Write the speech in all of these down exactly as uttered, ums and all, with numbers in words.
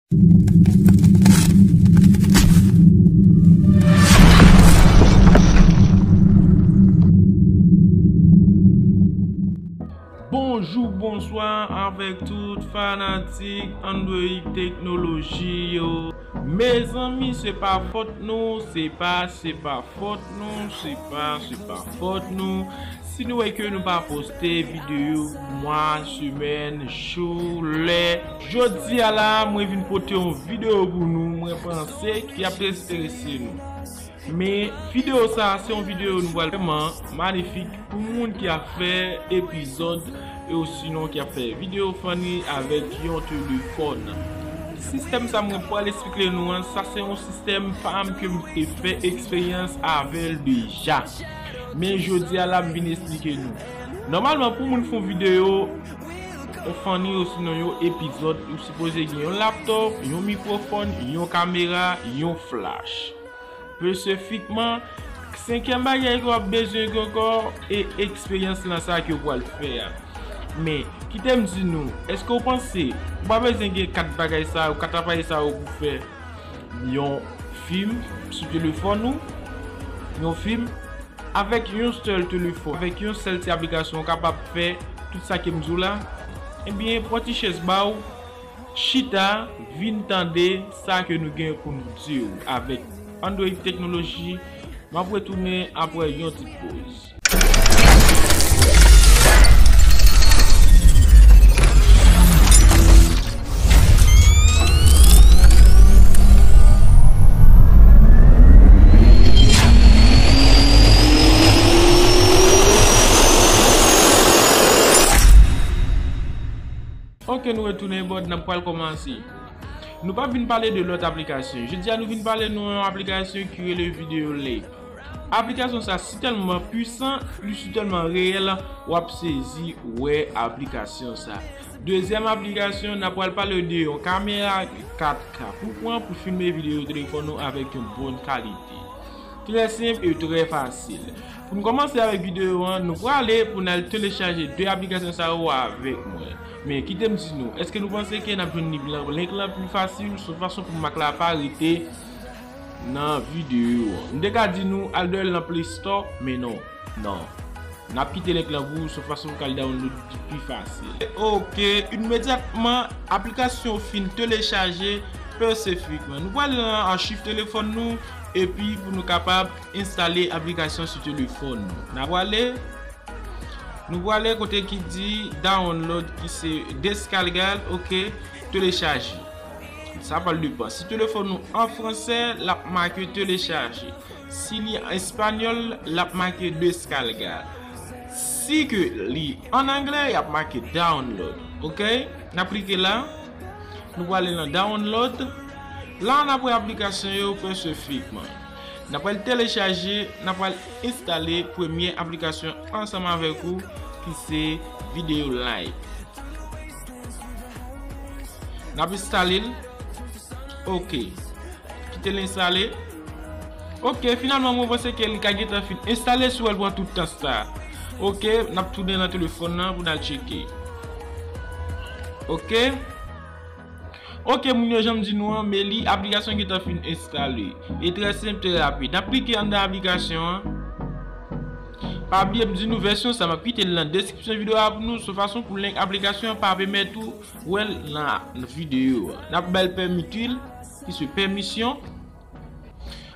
Bonjou, bonswa avèk tout fanatik Android Teknoloji yo. Mezanmi, se pa fòt nou, se pa, se pa fòt nou, se pa, se pa fòt nou. Si nou wè ke nou pa poste videyo mwa, semèn, jou, lè, jodi a la, mwen vin pote yon videyo pou nou, mwen panse ki ap enterese nou. Men videyo sa a, se yon videyo nou pral vrèman manifik pou moun ki ap fè epizòd e osinon ki ap fè videyo funny avèk yon telefòn. Sistèm sa mwen pral esplike nou an, sa se yon sistèm pa m ke m te fè eksperyans avè l deja. Men jodi a la, m vin esplike nou. Nòmalman, pou moun fè yon videyo, yon funny osinon yon epizòd, ou sipoze gen yon laptòp, yon mikwofòn, yon kamera, yon flash. Espesifikman, senkyèm bagay ke w ap bezwen gen ankò, e eksperyans lan sa ke w pral fè a. Men, kite m di nou, èske w panse ou pa bezwen gen kat bagay sa yo, kat aparèy sa yo pou fè yon fim sou telefòn ou, yon fim avèk yon sèl telefòn, avèk yon sèl ti aplikasyon, ou kapab fè tout sa ke m di w la? Ebyen, pran ti chèz ba w, chita, vin tande sa ke nou gen pou nou di w avèk Android Teknoloji. M ap retounen apre yon ti poz. Ok, nou retounen bòd, n ap pral kòmanse. Nou p ap vin pale de lòt aplikasyon. Jodi a, nou vin pale nou yon aplikasyon ki rele Video Lake. Aplikasyon sa si tèlman pwisan, li si tèlman reyèl, w ap sezi wè aplikasyon sa. Dezyèm aplikasyon, n ap pral pale de yon kamera kat K pou pran pou filme videyo telefòn ou avèk yon bon kalite. Trè senp e trè fasil. Pou n kòmanse avèk videyo an, nou prale pou n al telechaje de aplikasyon sa yo avèk mwen. Men kite m di nou, èske nou panse ke n ap jwenn li lan, link lan pi fasil, sou fason pou mak la pa rete nan videyo an. M te ka di nou al dèyè l nan Play Store, men non, non. N ap kite link lan pou ou, sou fason pou w ka al download li pi fasil. Ok, imedyatman aplikasyon fin telechaje, espesifikman, nou prale nan achiv telefòn nou, epi pou nou kapab enstale aplikasyon sou telefòn nou. N a prale, nou prale kote ki di download, ki se descargar, ok, telechaje. Sa pral depann. Si telefòn nou an fransè, l ap make telechaje. Si li an espanyòl, l ap make descargar. Si ke li an anglè, l ap make download. Ok? N ap klike la. Nou prale nan download. La, n ap wè aplikasyon yo espesifikman. N ap pral telechaje, n ap pral enstale premye aplikasyon ansanm avèk ou ki se Video Lake. N ap enstale l. Ok. Kite l enstale. Ok, finalman, mwen panse ke li ka gentan fin enstale, si w wè l pran tout tan sa. Ok, n ap tounen nan telefòn nan pou n al tcheke. Ok. Ok, moun yo, jan m di nou an, men li, aplikasyon gentan fin enstale. E trè senp, trè rapid. N ap klike anndan aplikasyon an. Pa bliye m di nou vèsyon sa, m ap kite l nan deskripsyon videyo a pou nou, sou fason pou link aplikasyon an pa pèmèt ou wè l nan videyo a. N ap ba l pèmiti l, ki se pèmisyon.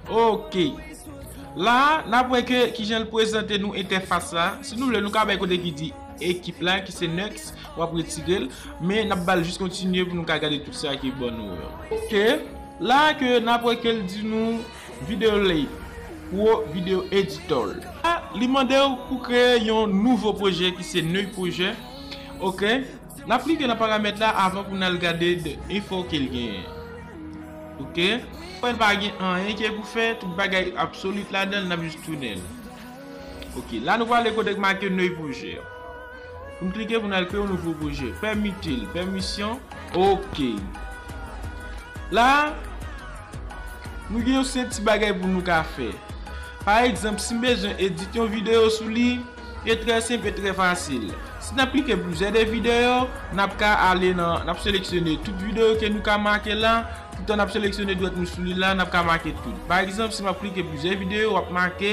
Ok. La, n ap wè ke kijan l prezante nou entèfas la. Si nou vle, nou ka bay kote ki di ekip la, ki se next, w ap retire l. Men n ap ba l jis kontinye pou nou ka gade tout sa ki ban nou yo. Ok. La ke n ap wè ke l di nou Video Lake, Pro Video Editor. La, li mande w pou kreye yon nouvo pwojè ki se new project. Ok. N ap klike nan paramèt la avan pou n al gade de enfo ke l genyen. Ok. Fò l pa gen anyen ke pou fè, tout bagay ap solid ladan l, n ap jis tounen l. Ok, la nou prale kote k make new project. Pou n klike pou n al kreye yon nouvo pwojè. Pèmiti l, pèmisyon. Ok. La, nou gen yon seri ti bagay pou nou ka fè. Pa egzanp, si m bezwen edit yon videyo sou li, e trè senp e trè fasil. Si n ap klike plizyè de videyo, n ap ka ale nan, n ap seleksyone tout videyo ke nou ka make la, toutan n ap seleksyone dwèt nou sou li la, n ap ka make tout. Pa egzanp, si m ap klike plizyè videyo, w ap make,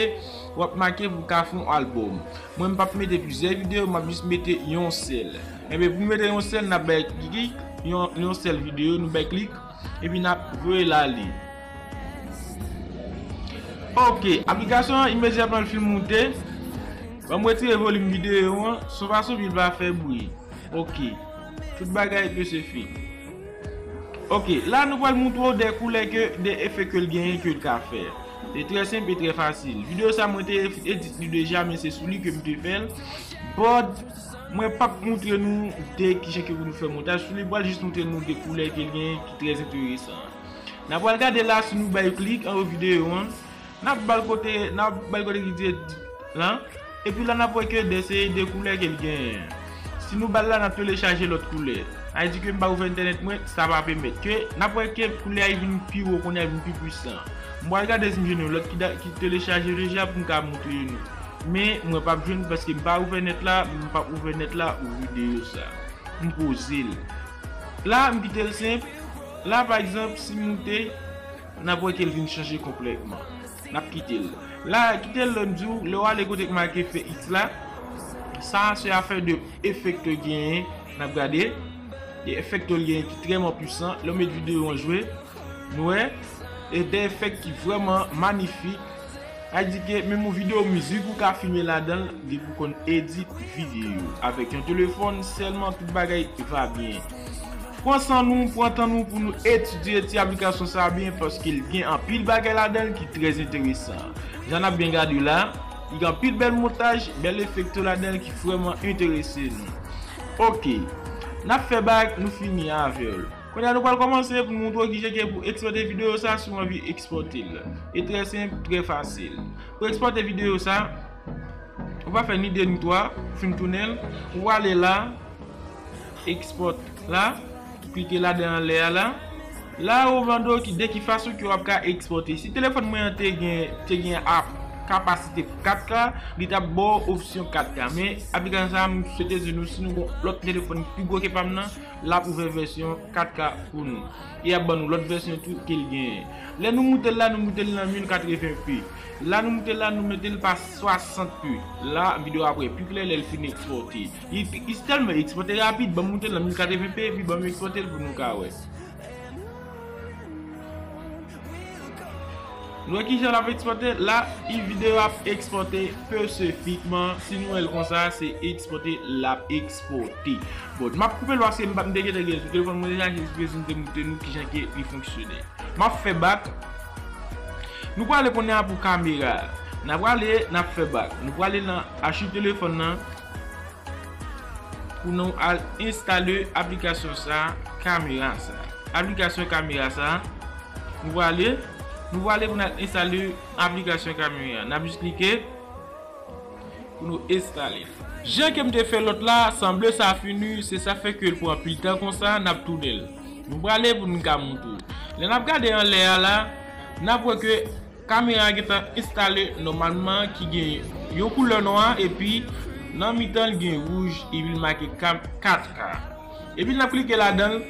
w ap make pou w ka fè yon albòm. Mwen, m p ap mete plizyè videyo, m ap jis mete yon sèl. Enben, pou m mete yon sèl, n ap bay klik, yon, yon sèl videyo, nou bay klik, epi n ap voye l ale. Ok, aplikasyon an imedyatman l fin moute. Ban m retire volim videyo an, son fason pou l pa fè bri. Ok, tout bagay pe se fi. Ok, la nou pral montre w de koulè ke, de efè ke l genyen ke l ka fè. Se trè senp e trè fasil. Videyo sa mwen te edit li deja, men se sou li ke m te fè l. But, mwen p ap montre nou de kijan ke pou nou fè montaj sou li, m pral jis montre nou de koulè ke l genyen ki trè enteresan. N a pral gade la si nou bay klik anwo videyo an. N ap ba l kote, n ap ba l kote ki di edit lan. Epi la n ap wè ke de se de koulè ke l genyen. Si nou ba l la, n ap telechaje lòt koulè. Sa vle di ke m pa ouvè entènèt mwen, sa pa pèmèt ke n ap wè ke koulè a vin pi wo kounye a, vin pi pwisan. M pral gade si m jwenn yon lòt ki, da- ki telechaje deja pou m ka montre nou. Men mwen p ap jwenn paske m pa ouvè nèt la, m p ap ouvè nèt la ou videyo sa. M poze l. La, m kite l senp. La, pa egzanp, si m moute, n ap wè ke l vin chanje konplètman. N ap kite l. La, kite l lè m di w, lè w ale kote k make fè X la, sa se afè de efèk ke l genyen, n ap gade. De efèk ke l genyen ki trèman pwisan. Lè w met videyo an jwe, nou wè, e de efèk ki vrèman manifik. Sa vle di ke menm yon videyo mizik ou ka filme ladan l, depi w konn edit videyo. Avèk yon telefòn sèlman, tout bagay va byen. Pran san nou, pran tan nou pou nou etidye ti aplikasyon sa a byen, paske l gen anpil bagay ladan l ki trè enteresan. Jan n ap byen gade la, li gen anpil bèl montaj, bèl efekto ladan l ki vrèman enterese nou. Ok, n ap fè bak, nou fini avè l. Kounye a nou pral kòmanse pou nou montre w kijan ke pou ekspòte videyo sa si w anvi ekspòte l. E trè senp, trè fasil. Pou ekspòte videyo sa, ou pa fè ni de ni twa, ou fin tounen l, ou ale la, ekspòt la, klike ladan anlè a la. La yo mande w ki de ki fason ke w ap ka ekspòte. Si telefòn mwen an te gen, te gen ap kapasite pou kat K, li t ap ba w opsyon kat K. Men aplikasyon sa a, m swete di nou, si nou gon lòt telefòn ki pi gwo ke pa m nan, l ap ouvè vèsyon kat K pou nou. E y ap ban nou lòt vèsyon tou ke l genyen. Lè nou moute l la, nou moute l nan mil katreven p. La nou moute l la, nou mete l pa swasant p. La, videyo a ap pi klè lè l fin ekspòte. Li, li tèlman ekspòte rapid, ban m moute l nan mil katreven p, epi ban m ekspòte l pou nou ka wè. Nou wè kijan l ap ekspòte? La, videyo ap ekspòte pasifikman. Si nou wè l konsa, se ekspòte l ap ekspòte. Bon, m ap koupe l paske m pa, m te gentan gen l sou telefòn mwen deja, jis bezwen te montre nou kijan ke li fonksyone. M ap fè bak. Nou prale kounye a pou kamera. N a prale, n ap fè bak. Nou prale nan achiv telefòn nan. Pou nou al enstale aplikasyon sa, kamera sa. Aplikasyon kamera sa, nou prale, nou prale pou n al enstale aplikasyon kamera. N ap jis klike pou nou enstale. Jan ke m te fè lòt la, sanble sa fini, se sa fè ke l pran anpil tan konsa, n ap tounen l. Nou prale pou nou ka montre w. Lè n ap gade anlè a la, n ap wè ke kamera a gentan enstale nòmalman, ki gen yon koulè nwa, epi nan mitan l gen wouj, epi l make kat K. Epi n ap klike ladan l,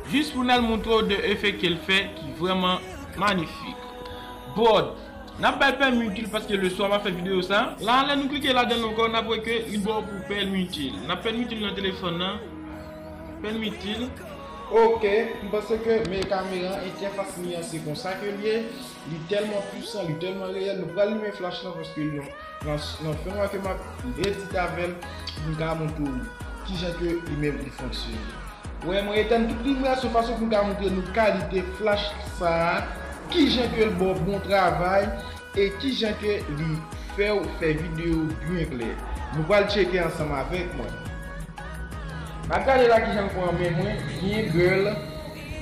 jis pou n al montre w de efè ke l fè, ki vrèman manifik. But, n ap bay pèmi itil paske le swa m ap fè videyo sa. La, lè nou klike ladan l ankò, n ap wè ke li ba w pou pèmi itil. N ap pèmi itil nan telefòn nan. Pèmi itil. Ok, m panse ke men kamera entèfas li an se konsa ke l ye. Li tèlman pwisan, li tèlman reyèl. Nou pral limen flach lan paske li nan, nan, nan fen an ke m ap edit avè l, pou m ka montre w kijan ke li menm li fonksyone. Wè, mwen etenn tout limyè sou fason pou m ka montre nou kalite flach sa a, kijan ke l ba w bon travay, e kijan ke li fè w fè videyo byen klè. Nou pral tcheke ansanm avèk mwen. N ap gade la kijan l pran men mwen, byen bèl,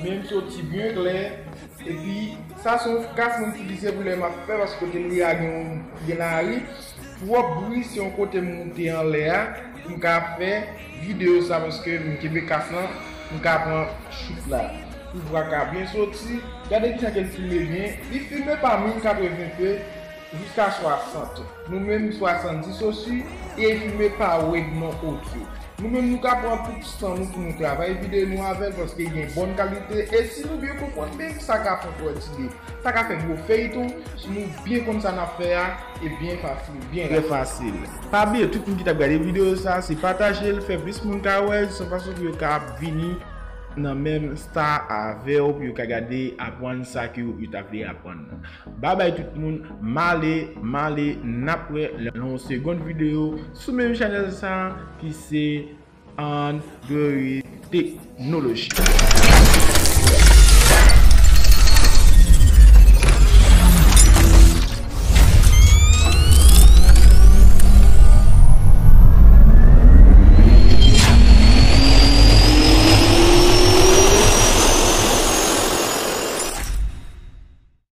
men m soti byen klè. Epi, sa se yon kas mwen itilize pou lè m ap fè, paske kote m ye a gen yon, gen lari. Twòp bri, se yon kote m moute anlè a, pou m ka fè videyo sa, paske m kenbe kas lan, m ka pran chout la. Pou vwa ka byen soti. Gade kijan ke l filme byen. Li filme pa mil katreven p, Jiska swasant. Nou menm swasanndis osi, e filme pa Wade non Audio. Nou menm nou ka pran tout tan nou pou nou travay videyo nou avè l paske gen bòn kalite e si nou byen konprann menm sa ka fè twò ti de. Sa ka fè gwo feyton, si nou byen konn sa n ap fè a, e byen fasil, byen rapid. Trè fasil. Pa bliye tout moun ki t ap gade videyo sa, se pataje l, fè plis moun ka wè l, se yon fason pou yo ka vini nan menm style avè w pou yo ka gade aprann sa ke yo ta vle aprann nan. Babay tout moun, m ale, m ale, n ap wè nan yon segonn videyo sou menm chanèl sa ki se Android Technology.